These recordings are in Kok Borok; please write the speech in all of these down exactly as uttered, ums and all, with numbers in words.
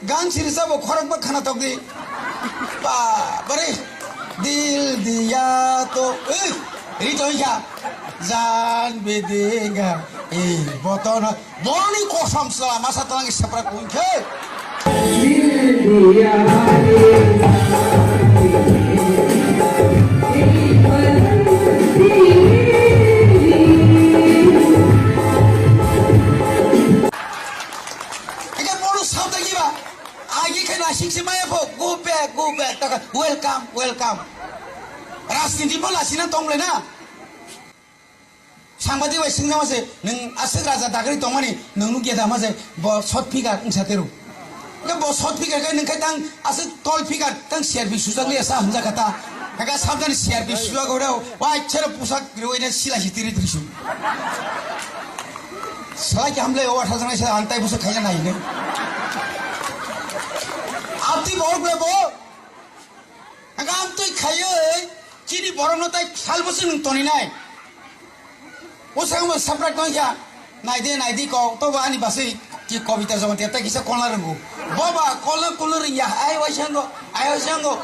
Gan sirisa bo khorok ba khana tok di. Ba, bare. Dil diya to, eh, ri to ya. Jan bedinga, eh, botono. Boni kosam sala masa talang sepra kunkhe. Eke bolu sabda giba. Agi khe nasik se maya pho, go back, go back, taka, welcome, welcome. Rajniti bo lasina tong le na. Sangbadik bai singna ma se, nwng aswk raja dagri tongmani, nwng nuk ya da ma se, bo short figure wngsa teru. Ke bo short figure kai nwng khai tang aswk tall figure, tang C R P sujak le sa hamja kata. Haka sabdani C R P sujak ora, wa chero pusak riwai na sila hitiri trisu. Salai ki hamle o athajang sa antai busa khaina nai ne. Abdi bo le bo. Ang amtwi khaiwi chini borokno tai sal bwswk nwng toninai. O sakno subscribe tong kha. Naidi, naidi kok, tobo ani baswi ki Kobita Jamatia tai kisa kolna rwngo. Boba, kolna kolna rwngya, ai waisa wngo, ai waisa wngo.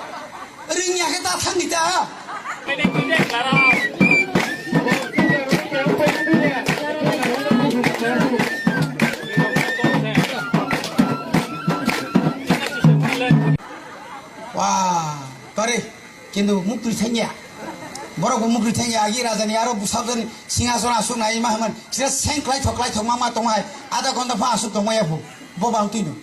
Rwngya khe ta thangdi ta. Wah, tore, kintu muktwi thangya. Borok bo muktwi thangya, agi raja ni aro bwsajwk ni singhason aswk nai ma hwnmani, sira seng klai thok, klai thok ma, ma tongma hai, adha ghonta pha aswk tongma ya phu, bo bang twi no.